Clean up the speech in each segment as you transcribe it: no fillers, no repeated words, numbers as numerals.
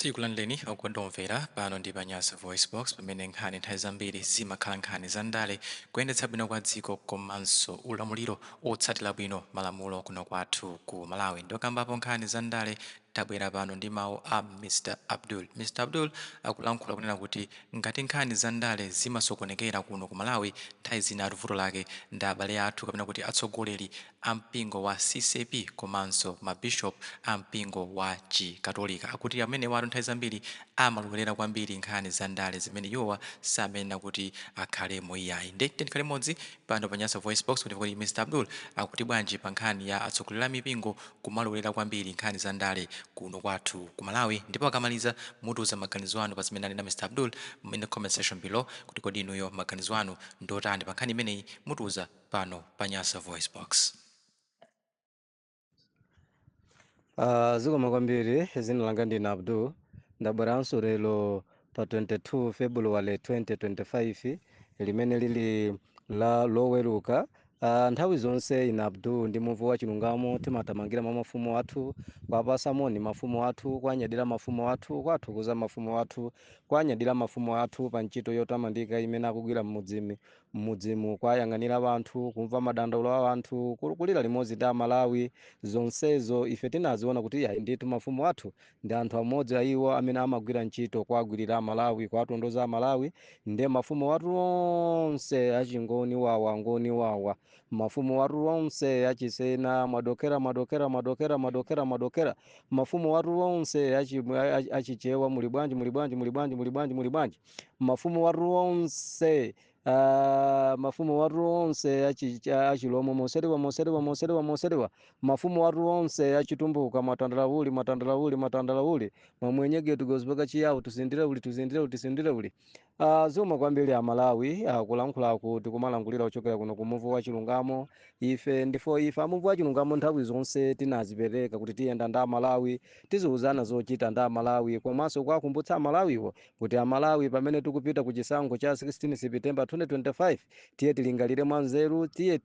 Tikulandireni okondedwa omvera pano ndi pa Nyasa Voice Box, pamene nkhani nthawi zambiri zimakhala nkhani za ndale, kuyendetsa bwino kwa dziko komanso ulamuliro otsatira bwino malamulo kuno kwathu ku Malawi. Ndokambapo nkhani za ndale, tabwera pano ndi mawu a Mr Abdul. Mr Abdul akulankhula kunena kuti ngati nkhani za ndale zimasokonekera kuno ku Malawi, nthawi zina vuto lake ndi abale athu kapena kuti atsogoleri a mpingo wa CCAP komanso ma bishop a mpingo wa Chikatolika. Akuti amenewatu nthawi zambiri amalowelera kwambiri nkhani za ndale zimene iwowa samayenera kuti akhalemo iyayi. Nde tiyeni tikhale limodzi pano pa Nyasa VoiceBox kuti kodi Mr Abdul akuti bwanji pa nkhani ya atsogoleri a mipingo kumalowelera kwambiri nkhani za ndale kuno kwathu ku Malawi. Ndipo akamaliza, mutiuza maganizo anu pa zimene anena Mr Abdul in the comment section below, kuti kodi inuyo maganizo anu ndotani pa nkhani imeneyi. Mutiuza pano pa Nyasa VoiceBox. Zikomo kwambiri. Zina langa ndine Abdul. Ndabweranso lero pa 22 February 2025, limene lili la Loweruka. Nthawi zonse ine Abdul ndi Muvi wa Chilungamo timatamangira mwa mafumu athu, kuwapasa moni mafumu athu, kuwanyadira mafumu athu, kuwathokoza mafumu athu, kuwanyadira mafumu athu pa ntchito yotamandika imene akugwira m'mudzimu, kuwayang'anira anthu, kumva madandaulo a anthu, kulira limodzi ndi Amalawi. Zonsezo ife tinaziona kuti iyayi ndithu, mafumu athu ndi anthu amodzi a iwo amene amagwira ntchito kuwagwirira Amalawi, kuwatondoza Amalawi. Ndiye mafumu athu onse achingoni wawa, ngoni wawa, mafumu athu onse achisena, mwadokera, mwadokera, mwadokera, mwadokera, mwadokera, mafumu athu onse achichewa, muli bwanji? Muli bwanji? Muli bwanji? Muli bwanji? Muli bwanji? Mafumu athu onse, mafumu athu onse achilomo, moseriwa, moseriwa, moseriwa, moseriwa, mafumu athu onse achitumbuka, mwatandala uli, mwatandala uli, mwatandala uli, mwamwenyegetu gozipaka chiyawo, tusindire uli, tusindire uli, tusindire uli. Zikomo kwambiri Amalawi. Kulankhulaku tikumalankhulira kuchokera kuno ku Muvi wa Chilungamo. Ife ndifo ife amuvi wa Chilungamo, nthawi zonse tinazipereka kuti tiyenda ndi Amalawi, tiziuzana zochita ndi Amalawi, komanso kuwakumbutsa Amalawiwo kuti Amalawi, pamene tikupita ku chisankho cha 16 September 2025, tiye tilingalire mwanzeru, tiye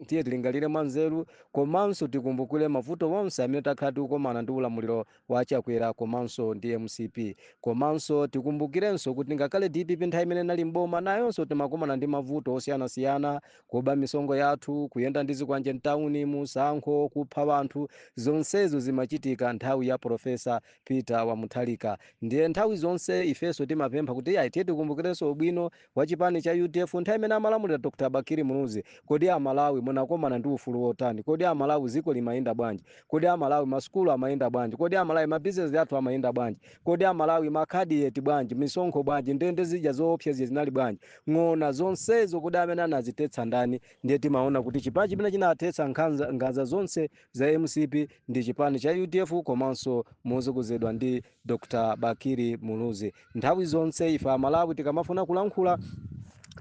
tilingalire mwanzeru, komanso tikumbukire mavuto onse amene takhala tikukomana ndi ulamuliro wa Chakwera komanso ndi MCP. Komanso tikumbukirenso kuti ngakhale DPP nthawi imene inali mboma, nayonso timakumana ndi mavuto osiyanasiyana: kuba misonkho yathu, kuyenda ndi zikwanje mtawuni, musankho, kupha anthu. Zonsezo zimachitika nthawi ya Professor Peter wa Mutharika. Ndiye nthawi zonse ifenso timapempha kuti yayi, tiye tikumbukirenso ubwino wa chipani cha UDF nthawi imene amalamulira Dr Bakili Muluzi. Kodi Amalawi munakomana ndi ufulu wotani? Kodi Amalawi, dziko limayenda bwanji? Kodi Amalawi, masukulu amayenda bwanji? Kodi Amalawi, mabizinesi athu amayenda bwanji? Kodi Amalawi, makhadi yeti bwanji? Misonkho bwanji? Ndende zija zoopsa zija zinali bwanji? Ng'ona, zonsezo kodi amene anazitetsa ndani? Ndiye timaona kuti chipani chimene chinathetsa nkhanza zonse za MCP ndi chipani cha UDF, komanso mozukuzidwa ndi Dr Bakili Muluzi. Nthawi zonse ife Amalawi tikamafuna kulankhula,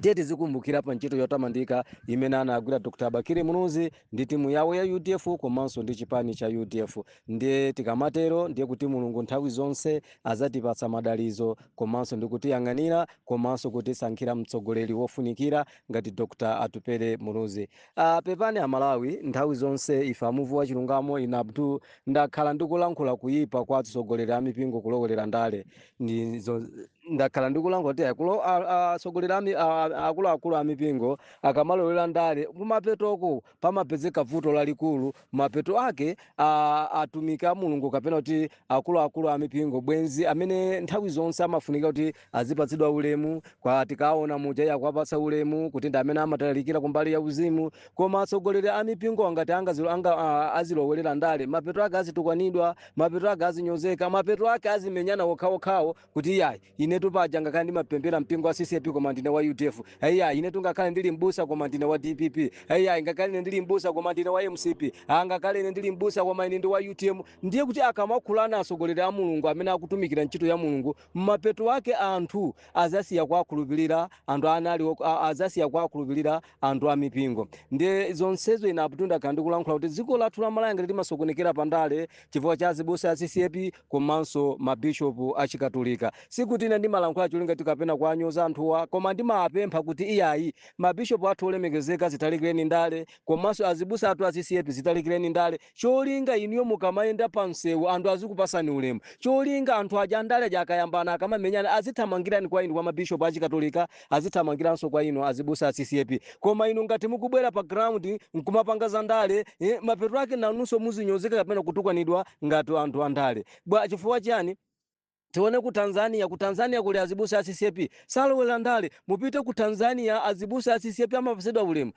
tiye tizikumbukira pa ntchito yotamandika imene anagwira Dr Bakili Muluzi ndi timu yawo ya UDF komanso ndi chipani cha UDF. Ndiye tikamatero, ndiye kuti Mulungu nthawi zonse azatipatsa madalizo, komanso ndi kutiyang'anira, komanso kutisankhira mtsogoleri wofunikira ngati Dr Atupele Muluzi. Pepani Amalawi, nthawi zonse ife amuvi wa Chilungamo, ine Abdul, ndakhala ndikulankhula kuyipa kwa atsogoleri a mipingo kulowelera ndale. Ndakhala ndikulankhula kuti atsogoleri akuluakulu a mipingo akamalowera ndale, kumapetoko pamapezeka vuto lalikulu. Mapeto ake atumiki a Mulungu kapena kuti akuluakulu a mipingo, bwenzi amene nthawi zonse amafunika kuti azipatsidwa ulemu, kwa tikaona muja yakuwapatsa ulemu kuti ndi amene amatalikira kumbali ya uzimu, koma atsogoleri a mipingo angati azilowerera ndale, mapeto ake azitukwanidwa, mapeto ake azinyozeka, mapeto ake azimenyana okhaokhawo kuti iyayi, inetu paja ngakhale ndimapembera mpingo wa CCAP koma ndine wa UDF, iyayi, inetu ngakhale ndili mbusa koma ndine wa DPP, iyayi, ngakhale ine ndili mbusa koma ndine wa MCP, ngakhale ine ndili mbusa koma ine ndi wa UTM. Ndiye kuti akamakhulana atsogoleri a Mulungu amene akutumikira ntchito ya Mulungu, mapeto ake anthu azasiya kuwakhulupirira anthu anali azasiya kuwakhulupirira anthu a mipingo. Ndiye zonsezo ine Abdul ndakhala ndikulankhula kuti dziko lathu la Malawi ngati limasokonekera pandale chifukwa cha azibusa a CCAP komanso mabishopu achikatolika. Sikuti ine Sindimalankhula cholinga tikapena kuwanyoza anthuwa, koma ndimapempha kuti iyayi, mabishopu athu olemekezeka, zitalikireni ndale, komanso azibusa athu a CCAP, zitalikireni ndale. Cholinga inuyo mukamayenda pa msewu anthu azikupasani ulemu. Cholinga anthu aja andale aja akayambana, akamamenyana, azithamangirani kwa inu, kwa mabishopu achikatolika, azithamangiranso kwa inu azibusa a CCAP. Koma inu ngati mukubwera pa ground nkumapanga za ndale, mapeto ake nanunso muzinyozeka kapena kutukwanidwa ngati anthu andale. Bwa chifukwa chani? Tione ku Tanzania. Ku Tanzania kuli azibusa a CCAP, salowera ndale. Mupite ku Tanzania, azibusa a CCAP amapasidwa ulemu.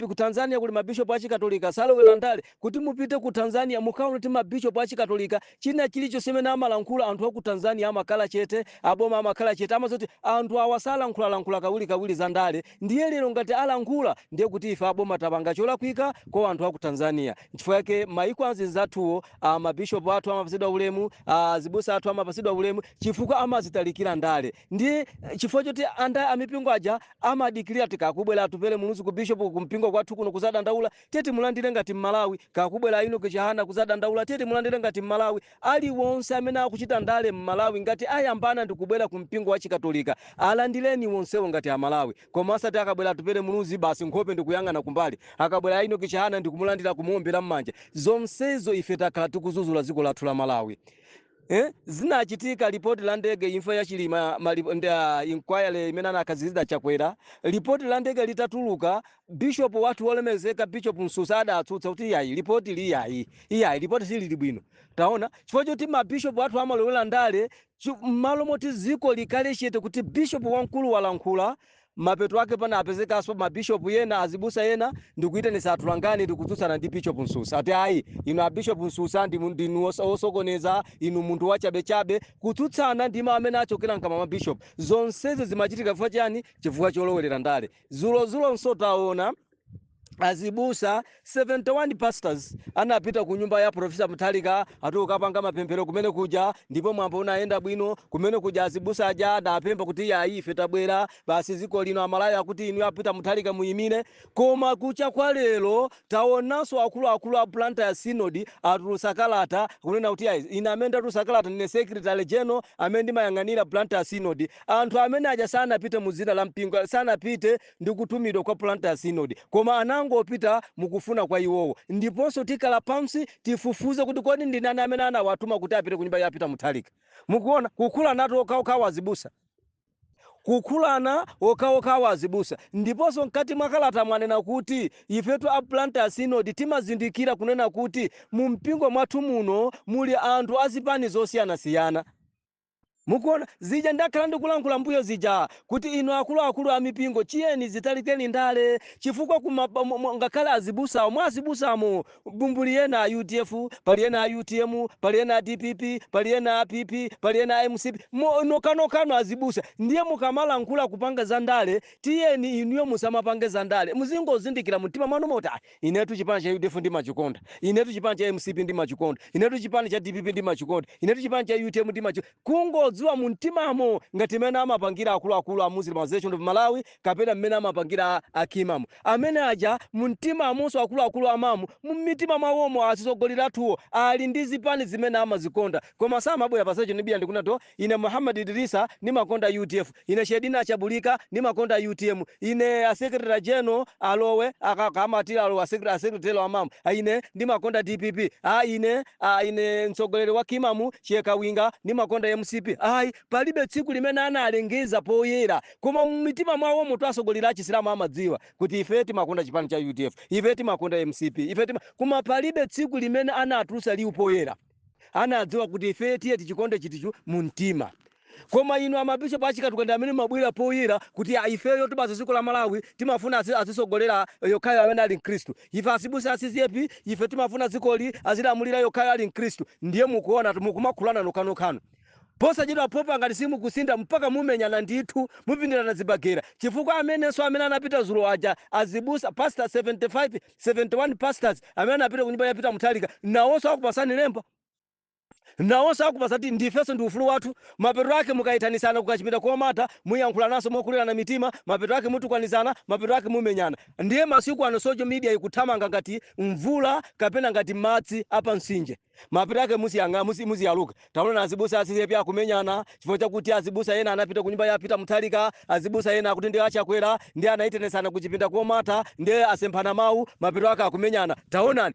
Ku Tanzania kuli mabishopu achikatolika, salowera ndale. Kuti mupite ku Tanzania mukaona kuti mabishopu achikatolika china chilichonse chimene amalankhula, anthu aku Tanzania amakhala chete, aboma amakhala chete, amazoti anthu awa salankhulalankhula kawirikawiri za ndale. Ndiye lero ngati alankhula, ndiye kuti ife aboma tapanga cholakwika kwa anthu aku Tanzania. Nchifukwa yake maiko anzathuwo mabishopu athu amapasidwa ulemu, azibusa athu amapasidwa ulemu chifukwa amazitalikira ndale. Ndiye chifukwa choti anda amipingo aja amadikirira, tikakubwera Atupele Muluzi ku bishop kumpingo kwathu kuno kuzadandaula, tiye timulandire ngati Mmalawi. Kakubwera Enoch Chihana kuzadandaula, tiye timulandire ngati Mmalawi. Aliwonse amene akuchita ndale Mmalawi, ngati ayambana ndi kubwera ku mpingo wa Chikatolika, alandireni wonsewo ngati Amalawi. Koma asati akabwera Atupele Muluzi, basi nkhope ndikuyang'ana kumbali, akabwera Enoch Chihana ndikumulandira, kumuombera m'manja. Zonsezo ife takhala tikuzuzula dziko lathu la Malawi. Zinachitika ripoti la ndege, imfa ya Chilima, inquiry imene anakhazikitsa Chakwera. Ripoti la ndege litatuluka, bishop wathu wolemezeka, Bishop Msusa, adatsutsa kuti iyayi, ripoti liyayi, iyayi, ripoti silili bwino. Taona, chifukwa choti mabishopu athu amalowera ndale, m'malo moti dziko likhale chete kuti bishop wamkulu walankhula, mapeto ake pana apezekanso mabishopu yena, azibusa yena, ndikuyitanisa atulangani ndikutsutsana ndi Bishop Msusa, ati ayi, inu a Bishop Msusa ndinu osokoneza, inu munthu wachabechabe, kutsutsana ndi mawu amene achokera mkamwa mwa bishop. Zonsezi zimachitika chifukwa chani? Chifukwa cholowerera ndale. Zulozulonso taona azibusa 71 pastors anapita ku nyumba ya Profesa Mutharika, ati ukapanga mapemphero kumene kuja, ndipo mwambo unayenda bwino kumene kuja. Azibusa aja adapempha kuti yayi, ife tabwera basi, dziko lino Amalawi akuti inu apita Mutharika muyimire. Koma kucha kwa lero taonanso akuluakulu a Blantyre Synod atulutsa kalata kunena kuti ayi, ine amene ndatulutsa kalata ndine secretary general amene ndimayang'anira Blantyre Synod. Anthu amene aja sanapite mu dzina la mpingo, sanapite ndi kutumidwa kwa Blantyre Synod, koma anangopita mukufuna kwa iwowo. Ndiponso tikhala pansi tifufuze kuti kodi ndi ndani amene anawatuma kuti apite ku nyumba ya Peter Mutharika. Mukuona kukhulana okhaokhawo azibusa, kukhulana okhaokhawo azibusa. Ndiponso mkati mwa kalata mwanena kuti ifetu a Blantyre Synod timazindikira kunena kuti mu mpingo mwathu muno muli anthu azipani zosiyanasiyana. Mukuona zija ndakhala ndikulankhula mbuyo zija kuti inu akuluakulu a mipingo, chiyeni zitalikeni ndale, chifukwa ngakhale azibusawo, mwa azibusamo bumbuli ena a UDF, pali ena a UTM, pali ena a DPP, pali ena a PP, pali ena a MCP, nokhanokano azibusa. Ndiye mukamalankhula kupanga za ndale, tiyeni inuyo musamapange za ndale, muzingozindikira mtima mwanu moti, "Ah, inetu chipani cha UDF ndimachikonda, inetu chipani cha MCP ndimachikonda, inetu chipani cha DPP ndimachikonda, inetu chipani cha UTM ndimachikonda," kungodziwa mu mtimamo, ngati mmene amapangira akuluakulu a Muslim Association of Malawi kapena mmene amapangira akimamu amene aja. Mu mtimamonso akuluakulu amamu, mu mitima mwawomo atsogoleri athuwo ali ndi zipani zimene amazikonda, koma samabwera pa social media ndikunati, "Ine Muhammad Idrisa ndimakonda UDF, ine Shedina Chabulika ndimakonda UTM, ine a secretary general alowe akamatira alowe a secretary amamu, ine ndimakonda DPP, a ine a ine mtsogoleri wa kimamu Chekawinga ndimakonda MCP." Ayi, palibe tsiku limene analengeza poyera, koma mmitima mwawomo atsogoleri a Chisilamu amadziwa kuti ife timakonda chipani cha UDF, ife timakonda MCP, ife tima, koma palibe tsiku limene anatulutsa liwu poyera. Anadziwa kuti ife tiye tichikonde chitichu mu mtima. Koma inu amabishopu achikatolika ndi amene mabwera poyera kuti, "Ah, ifeyo tibaza dziko la Malawi timafuna azisogolera yokhayo amene ali Mkhristu. Ife azibusa a CCAP, ife timafuna dzikoli azilamulira yokhayo ali Mkhristu." Ndiye mukuona mukumakhulana nokhanokhanO posachedwa popa, ngati simukusinda, mpaka mumenyana ndithu, mupindirana zibagera, chifukwa amenenso amene anapita zulo aja, azibusa pastor 75, 71 pastors amene anapita ku nyumba ya Peter Mutharika, nawonso akupasani lemba. Nawonso akupasa kuti ndifenso ndi ufulu wathu. Mapeto ake mukayitanisana kukachipinda komata, muyankhulananso mokulirana mitima, mapeto ake mutukwanizana, mapeto ake mumenyana. Ndiye masiku ano social media ikuthamanga ngati mvula kapena ngati madzi apamtsinje. Mapeto ake muziyaluka. Taona azibusa a CCAP akumenyana chifukwa chakuti azibusa ena anapita ku nyumba ya Peter Mutharika, azibusa ena akuti ndi achakwera, ndi anaitanisana kuchipinda komata, ndiye asemphana mawu, mapeto ake akumenyana. Taonani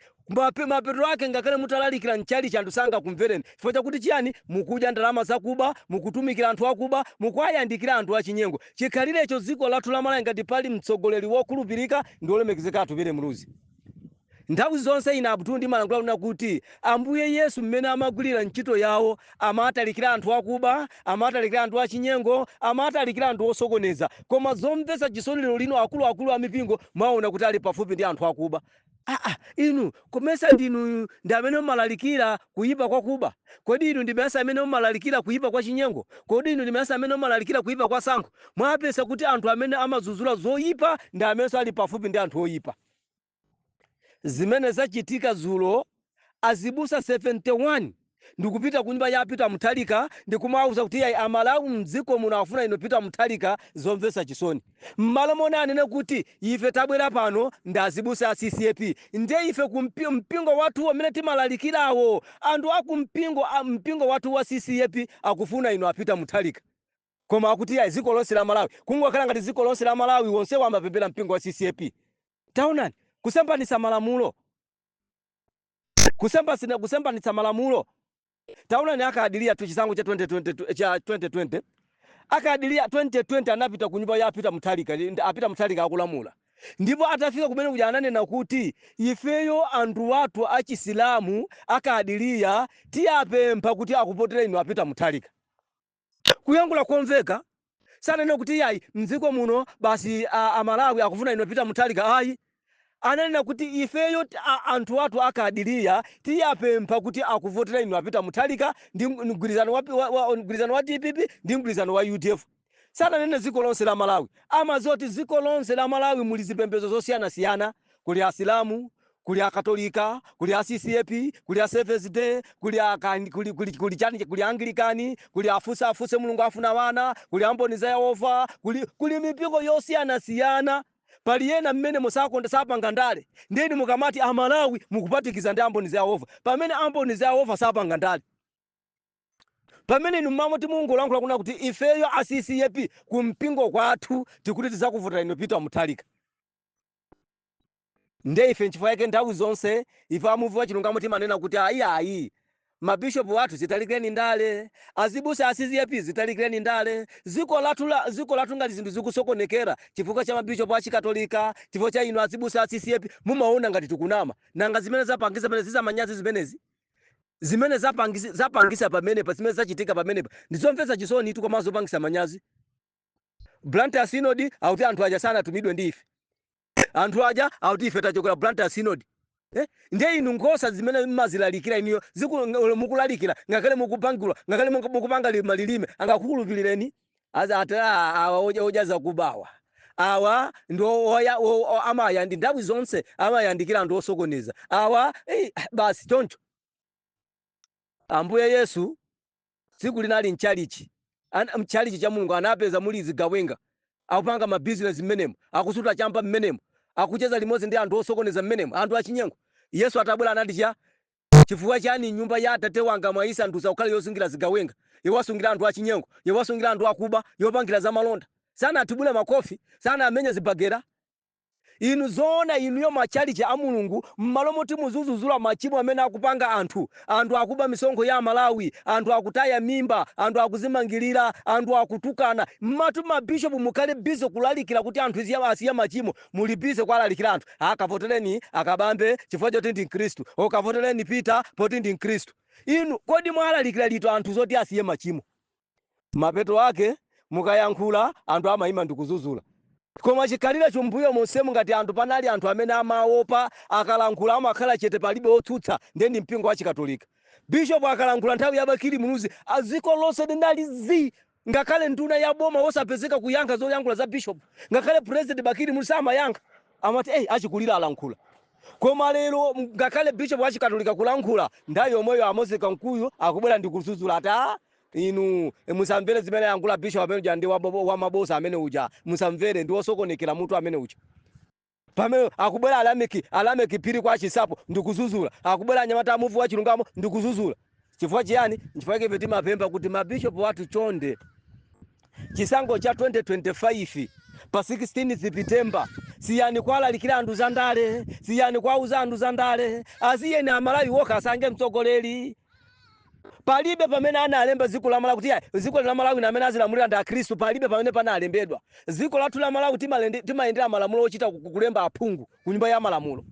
mapeto ake ngakhale mutalalikira mchalichi anthu sangakumvereni. Chifukwa chakuti chiyani? Mukudya ndalama zakuba, mukutumikira anthu akuba, mukuwayandikira anthu achinyengo. Chikhalirecho dziko lathu la Malawi ngati pali mtsogoleri wokhulupirika ndi wolemekezeka Atupele Muluzi. Nthawi zonse ine Abdul ndimalankhula kunena kuti Ambuye Yesu mmene amagwirira ntchito yawo amatalikira anthu akuba, amatalikira anthu achinyengo, amatalikira anthu osokoneza. Koma zomvetsa chisoni lero lino akuluakulu a mipingo mwaona kuti ali pafupi ndi anthu akuba. Aa inu komesa ndinu ndi amene mumalalikira kuyipa kwa kuba? Kodi inu ndi mesa amene mumalalikira kuyipa kwa chinyengo? Kodi inu ndi mesa amene mumalalikira kuyipa kwa tsankho? Mwapeza kuti anthu amene amazuzula zoyipa ndi amenenso ali pafupi ndi anthu oyipa. Zimene zachitika dzulo, azibusa 71 ndikupita kunyumba ya Peter Mutharika ndikumawauza kuti iyayi, Amalawi mdziko muno afuna inu Peter Mutharika, zomvetsa chisoni. Mmalo moti anene kuti ife tabwera pano ndi azibusa a CCAP, ndiye ife ku mpingo wathu umene timalalikirawo, anthu aku mpingo wathu wa CCAP akufuna inu a Peter Mutharika. Koma akuti iyayi, dziko lonse la Malawi, kungokhala ngati dziko lonse la Malawi wonsewo amapembera mpingo wa CCAP. Taonani, kusemphanitsa malamulo. Kusemphanitsa malamulo. Taonani akadiliya tu chisankho cha 2020, cha 2020. Akadiliya 2020 anapita ku nyumba ya Peter Mutharika, a Peter Mutharika akulamula. Ndipo atafika kumene kuja ananena kuti ifeyo anthu athu achisilamu akadiliya tiyapempha kuti akuvotere inu a Peter Mutharika. Kuyankhula komveka, sananene kuti iyayi mdziko muno basi Amalawi akufuna inu Peter Mutharika ayi. Ananena kuti ifeyo anthu athu akadiliya tiyapempha kuti akuvotera inu a Peter Mutharika ndi mgwirizano wa DPP ndi mgwirizano wa UDF. Sananene dziko lonse la Malawi. Amadziwa kuti dziko lonse la Malawi muli zipembedzo zosiyanasiyana. Kuli Asilamu, kuli Akatolika, kuli a CCAP, kuli a Seventh Day, kuli a kuli, kuli, kuli chani, kuli Anglikani, kuli afuse afuse Mulungu afuna wana, kuli amboni za Yehova, kuli mipingo yosiyanasiyana. Pali ena mmene musakonda sapanga ndale. Ndeni mukamati Amalawi mukupatikiza ndi amboni za Yehova, pamene amboni za Yehova sapanga ndale. Pamene inu mmamoti mungolankhula kuna kuti ifeyo a CCAP kumpingo kwathu tikuti tidzakuvotera inu Peter Mutharika. Nde ife nchifukwa yake nthawi zonse ife amuvi wa chilungamo timanena kuti ayi ayi, mabishopu athu zitalikireni ndale, azibusa a CCAP zitalikireni ndale. Dziko lathu ngati zinthu zikusokonekera chifukwa cha mabishopu achikatolika, chifukwa cha inu azibusa a CCAP, mumaona ngati tikunama. Nanga zimene zapangisa pamene zizamanyazi zimenezi? Zimene zapangisa pamenepa, zimene zachitika pamenepa ndizomvetsa chisoni tu komanso zopangisa manyazi. Blantyre Synod akuti anthu aja sanatumidwe ndi ife. Anthu aja akuti ife tachokera Blantyre Synod. Ndiye inu nkhosa zimene mmazilalikira inuyo, mukulalikira, ngakhale mukupangula, ngakhale mukupanga malilime, angakukhulupirireni? Aza ati, awa odya zakubawa. Awa ndi amayandi, nthawi zonse amayandikira anthu osokoneza. Awa, basi choncho. Ambuye Yesu tsiku linali mchalichi, mchalichi cha Mulungu anapeza muli zigawenga, akupanga mabizinesi mmenemo, akusuta chamba mmenemo, akucheza limodzi ndi anthu osokoneza mmenemo, anthu achinyengo. Yesu atabwera anati cha, chifukwa chani nyumba ya Atate wanga mwayisandutsa kukhala yosungira zigawenga, yowasungira anthu achinyengo, yowasungira anthu akuba, yopangira zamalonda? Sanatibule makofi, sanamenye zibagera. Inu zoona inuyo machalichi a Mulungu mmalo moti muzuzuzula machimo amene akupanga anthu, anthu akuba misonkho ya Amalawi, anthu akutaya mimba, anthu akuzimangilira, anthu akutukana, mmati ma bishop mukhale busy kulalikira kuti anthu asiye machimo, muli busy kuwalalikira anthu, akavotereni akabambe chifukwa choti ndi mkhristu, okavotereni Peter poti ndi mkhristu. Inu kodi mwalalikira lito anthu zoti asiye machimo? Mapeto ake mukayankhula anthu amayima ndikuzuzula. Koma chikhalirecho mbuyo monsemu ngati anthu panali anthu amene amaopa akalankhula amakhala chete palibe otsutsa ndiye ndi mpingo wa chikatolika. Bishop akalankhula nthawi ya Bakili Muluzi dziko lonse linali zii ngakhale nduna ya boma osapezeka kuyankha zoyankhula za bishop. Ngakhale President Bakili Muluzi samayankha amati achikulire alankhula. Koma lero ngakhale bishop wa Chikatolika kulankhula, nthawi yomweyo a Moses Kunkuyu akubwera ndi kudzudzula ati, "Ah, inu musamvere zimene ayankhula bishop amene uja, ndi wamabosa amene uja, musamvere, ndi wosokonekera mutu amene uja." Pamene akubwera Alameki Phiri kwa Chisapo ndikudzudzula, akubwera anyamata amuvi wa chilungamo ndikudzudzula. Chifukwa chiyani? Chifukwa ife timapempha kuti mabishopu athu, chonde, chisankho cha 2025 pa 16 September, siyani kwalalikira anthu za ndale, siyani kwauza anthu za ndale, asiyeni Amalawi wokha asankhe mtsogoleri. Palibe pamene analemba dziko la Malawi kuti yayi, dziko la Malawi amene azilamulira ndi Akhristu. Palibe pamene panalembedwa. Dziko lathu la Malawi timayendera malamulo ochita kulemba aphungu ku nyumba ya malamulo.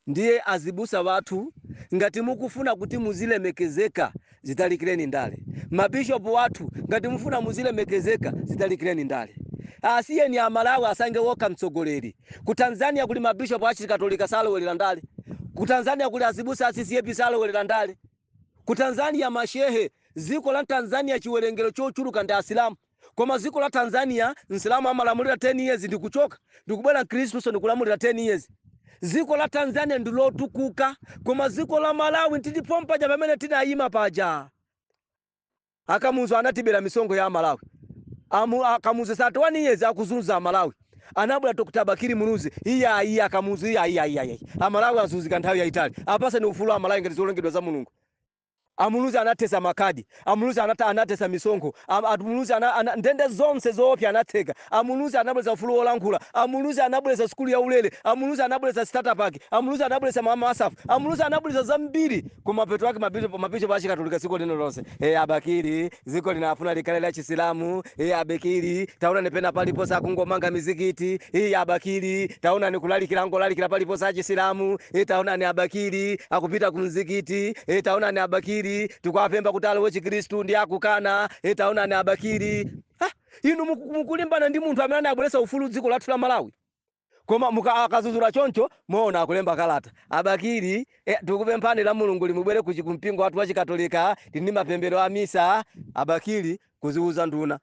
Ndiye azibusa wathu, ngati mukufuna kuti muzilemekezeka, zitalikireni ndale. Mabishopu wathu, ngati mufuna muzilemekezeka, zitalikireni ndale, asiyeni Amalawi asankhe wokha mtsogoleri. Ku Tanzania kuli mabishopu achikatolika, salowelera ndale. Ku Tanzania kuli azibusa a CCAP, salowelera ndale. Ku Tanzania mashehe, dziko la Tanzania chiwerengero chochuluka ndi Asilamu, koma dziko la Tanzania Msilamu amalamulira 10 years ndikuchoka, ndikubwera Mkhristuso ndikulamulira 10 years. Dziko la Tanzania ndi lotukuka, koma dziko la Malawi tilipo paja pamene tinayima paja. Akamuzu anatibera misonkho ya Amalawi. Akamuzu 31 years akuzunza Amalawi. Anabwera Dr Bakili Muluzi, iye ayi, Akamuzu iye ayi, ayi, ayi, Amalawi azunzika nthawi yayitali, apaseni ufulu Amalawi ngati zolengedwa za Mulungu. Amuluzi anathesa makadi, Amuluzi anathesa misonkho, Amuluzi ndende zonse zoopsa anatseka, Amuluzi anabweza ufulu wolankhula, Amuluzi anabweza sukulu ya ulere, Amuluzi anabweza starter pack, Amuluzi anabweza MASAF, Amuluzi anabweza zambiri. Kumapeto ake mabishopu achikatolika dziko lino lonse, "E, Abakili, dziko linafuna likhale la Chisilamu. E, Abakili, taonani pena paliponse akungomanga mizikiti. E, Abakili, taonani kulalikira, angolalikira paliponse achisilamu. E, taonani Abakili akupita ku mzikiti. E, taonani Abakili, tikuwapempha kuti alowe Chikhristu ndi akukana. E, taonani Abakili." Ha, inu mukulimbana ndi munthu amene anabweretsa ufulu dziko lathu la Malawi. Koma akazuzula choncho, moona akulemba kalata, "Abakili, tikupemphani la Mulungu limubwere kumpingo wathu wa Chikatolika, tili ndi mapemphero a misa." Abakili kuziuza nduna,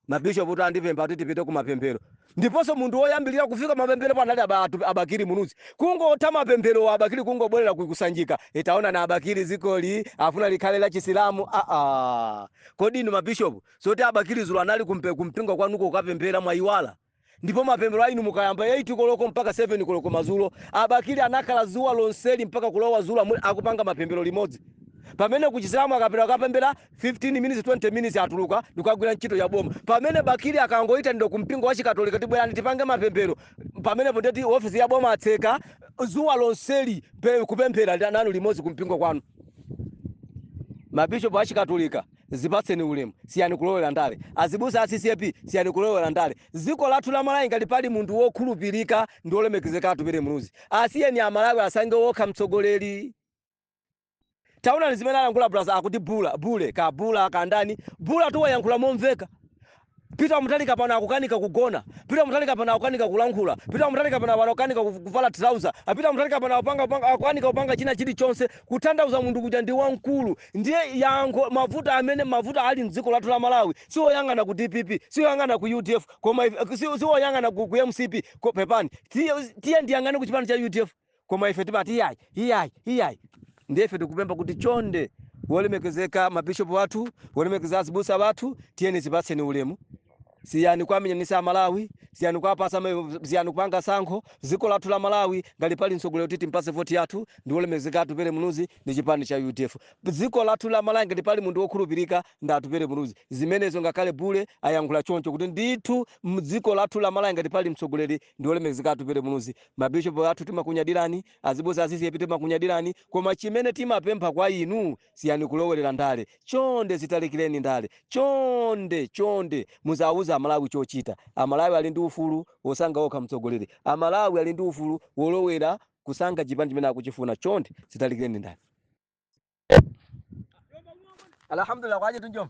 "Mabishopu kuti andipempha kuti tipite ku mapemphero." Ndiponso munthu woyambirira kufika mapemphero panali Abakili Muluzi. Kungotha mapemphero, Abakili kungobwerera kusanjika, "Itaona na Abakili, dzikoli afuna likhale la Chisilamu." Aa, kodi inu mabishopu, soti Abakili zulo anali kumpingo kwanuko kukapemphera, mwayiwala? Ndipo mapemphero a inu mukayamba 8 koloko mpaka 7 koloko madzulo, Abakili anakhala zuwa lonseli mpaka kulowa zulo akupanga mapemphero limodzi, pamene kuchisilamu akapita akapemphera 15 minutes, 20 minutes, atuluka ndikukagwira ntchito ya boma. Pamene Bakili akangoyitanidwa ku mpingo wa Chikatolika, "Tibwerani tipange mapemphero," pamenepo ndeti ofisi ya boma atseka, zuwa lonseli kupemphera nanu limodzi ku mpingo kwanu. Mabishopu achikatolika, zipatseni ulemu, siyani kulowera ndale. Azibusa a CCAP, siyani kulowera ndale. Dziko lathu la Malawi, ngati pali munthu wokhulupirika ndi wolemekezeka, Atupele Muluzi. Asiyeni Amalawi asankhe wokha mtsogoleri. Taonani zimene alankhula brasa, akuti bula bule ka bula kandani bula tuwayankhula momveka. Peter Mutharika pano akukanika kugona, Peter Mutharika pano akukanika kulankhula, Peter Mutharika pano akukanika kuvala trouser, Peter Mutharika pano akukanika kupanga china chilichonse. Kutanthauza munthu kuja ndi wamkulu. Ndiye yankho mavuto amene mavuto ali mdziko lathu la Malawi siwoyang'ana ku DPP, siwoyang'ana ku UDF, koma siwoyang'ana ku MCP, pepani, tiye ndiyang'ane ku chipani cha UDF. Koma ife timati iyayi, iyayi, iyayi. Ndiye ife tikupempha kuti chonde, wolemekezeka mabishopu wathu, wolemekezeka azibusa wathu, tiyeni zipatseni ulemu, siyani kwamenyanisa Amalawi, siyani kwapasa, siyani kupanga sankho. Dziko lathu la Malawi, ngati pali mtsogoleri kuti timpase voti yathu, ndi wolemekezeka Atupele Muluzi ndi chipani cha UDF. Dziko lathu la Malawi, ngati pali munthu wokhulupirika, ndi Atupele Muluzi. Zimenezo ngakhale bule ayankhula choncho kuti ndithu mdziko lathu la Malawi ngati pali mtsogoleri, ndi wolemekezeka Atupele Muluzi. Mabishopu athu, timakunyadirani. Azibusa a CCAP, timakunyadirani. Koma chimene timapempha kwa inu, siyani kulowerera ndale, chonde, zitalikireni ndale, chonde, chonde. Muzawuza Amalawi chochita. Amalawi ali ndi ufulu wosankha okha mtsogoleri. Amalawi ali ndi ufulu wolowera kusankha chipani chimene akuchifuna. Chonde, zitalikireni ndale. Alhamdulillah, kwaje tunjom.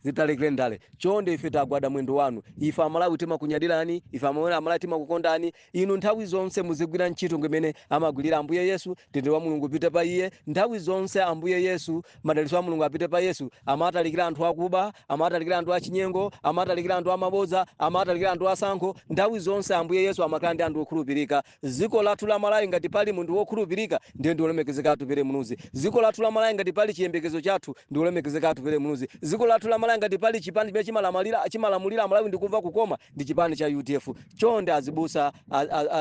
Zitalikire ndale. Chonde, ife tagwada mwendo wanu. Ife Amalawi timakunyadirani, ife Amalawi timakukondani inu. Nthawi zonse muzigwira ntchito ngimene amagwirira Ambuye Yesu. Mtendere wa Mulungu upite pa iye nthawi zonse. Ambuye Yesu, madalitso a Mulungu apite pa Yesu. Amatalikira anthu akuba, amatalikira anthu achinyengo, amatalikira anthu amabodza, amatalikira anthu asankho. Nthawi zonse Ambuye Yesu amakhala ndi anthu okhulupirika. Dziko lathu la Malawi, ngati pali munthu wokhulupirika, ndiye ndi olemekezeka Atupere Muluzi. Dziko lathu la Malawi, ngati pali chiyembekezo chathu, ndi olemekezeka Atupere Muluzi. Dziko lathu la Malawi, ngati pali chipani chimene chimalamulira Amalawi ndikumva kukoma, ndi chipani cha UDF. Chonde azibusa,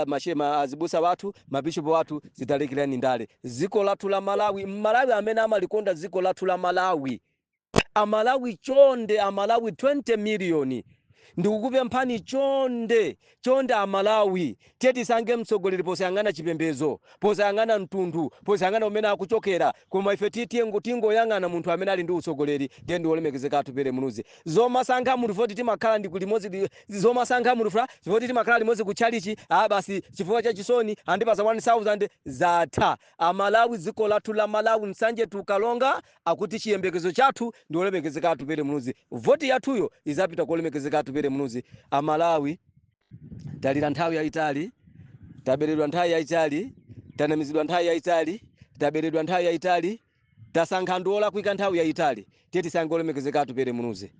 mashema, azibusa wathu, mabishopu wathu, zitalikirani ndale. Dziko lathu la Malawi, Mmalawi amene amalikonda dziko lathu la Malawi, Amalawi chonde, Amalawi 20 miliyoni, ndikukupemphani chonde, chonde Amalawi, tiye tisankhe mtsogoleri posayang'ana chipembedzo, posayang'ana mtundu, posayang'ana umene akuchokera, koma ife tingoyang'ana munthu amene ali ndi utsogoleri, ndiye ndi olemekezeka Atupere Muluzi. Zomasankha munthu foti timakhala ndi kulimodzi, zomasankha munthu foti timakhala limodzi ku chalichi, ah basi, chifukwa cha chisoni andipasa 1000, zatha. Amalawi, dziko lathu la Malawi, Nsanje Tukalonga akuti chiyembekezo chathu ndi olemekezeka Atupere Muluzi. Voti yathuyo izapita kuolemekezeka Atupere Muluzi. Amalawi, talira nthawi yayitali, taberedwa nthawi yayitali, tanamizidwa nthawi yayitali, taberedwa nthawi yayitali, tasankha anthu olakwika nthawi yayitali. Tiye tisankhe olemekezeka Atupere Muluzi.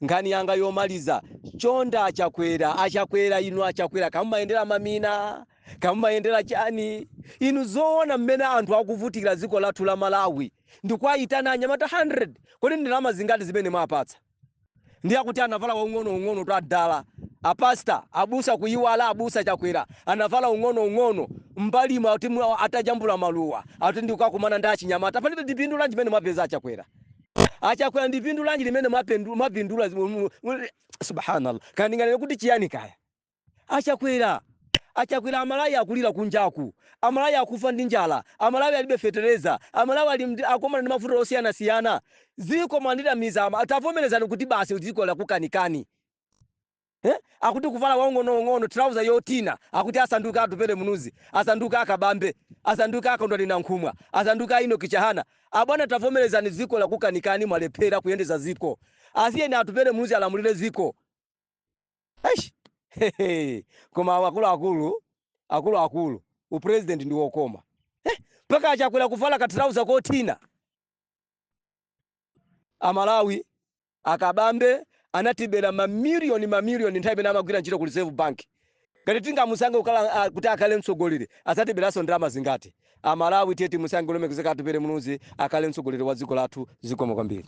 Nkhani yanga yomaliza, chonde Achakwera, Achakwera, inu Achakwera, kamumayendera mamina, kamumayendera chani inu? Zoona, mmene anthu akuvutikira dziko lathu la Malawi, ndikuwayitana anyamata 100, kodi ndalama zingati zimene mwapatsa? Ndi akuti anavala waung'ono ung'ono twadala apasta, abusa, kuyiwala abusa. Chakwera anavala ung'ono ung'ono mbalimo, akuti atajambula maluwa, akuti ndikukakumana ndi achinyamata. Palibe ndipindu lanji limene mwapeza, Achakwera? Achakwera, ndipindu lanji limene mwapindula? Subhanallah, kandinganene kuti chiyani kaya? Achakwera, Achakwera, Amalawi akulira kunjaku, Amalawi akufa ndi njala, Amalawi alibe fetereza, Amalawi ali akumana ndi mavuto osiyanasiyana. Dziko mwandinamiza. Tavomerezani kuti basi, dziko lakukanikani, eh? Akuti kuvala waung'onoung'ono, trouser yotina, akuti asanduka Atupere Muluzi, asanduka Akabambe, asanduka Akondwani Nankhumwa, asanduka Enoch Chihana. Abwana, tavomerezani, dziko lakukanikani, mwalephera kuyendeza dziko. Asiyeni Atupere Muluzi alamulire dziko. Eish. Hehe. Koma akuluakulu, akuluakulu, upresident ndi wokoma, eh? Mpaka Achakwera kuvala katrauza kothina. Amalawi, Akabambe anatibera mamiliyoni mamiliyoni nthawi imene amagwira ntchito ku Reserve Bank. Ngati tingamusankhe kukhala kuti akhale mtsogoleri, adzatiberanso ndalama zingati? Amalawi, tiye timusankhe olemekezeka Atupere Muluzi akhale mtsogoleri wa dziko lathu. Zikomo kwambiri.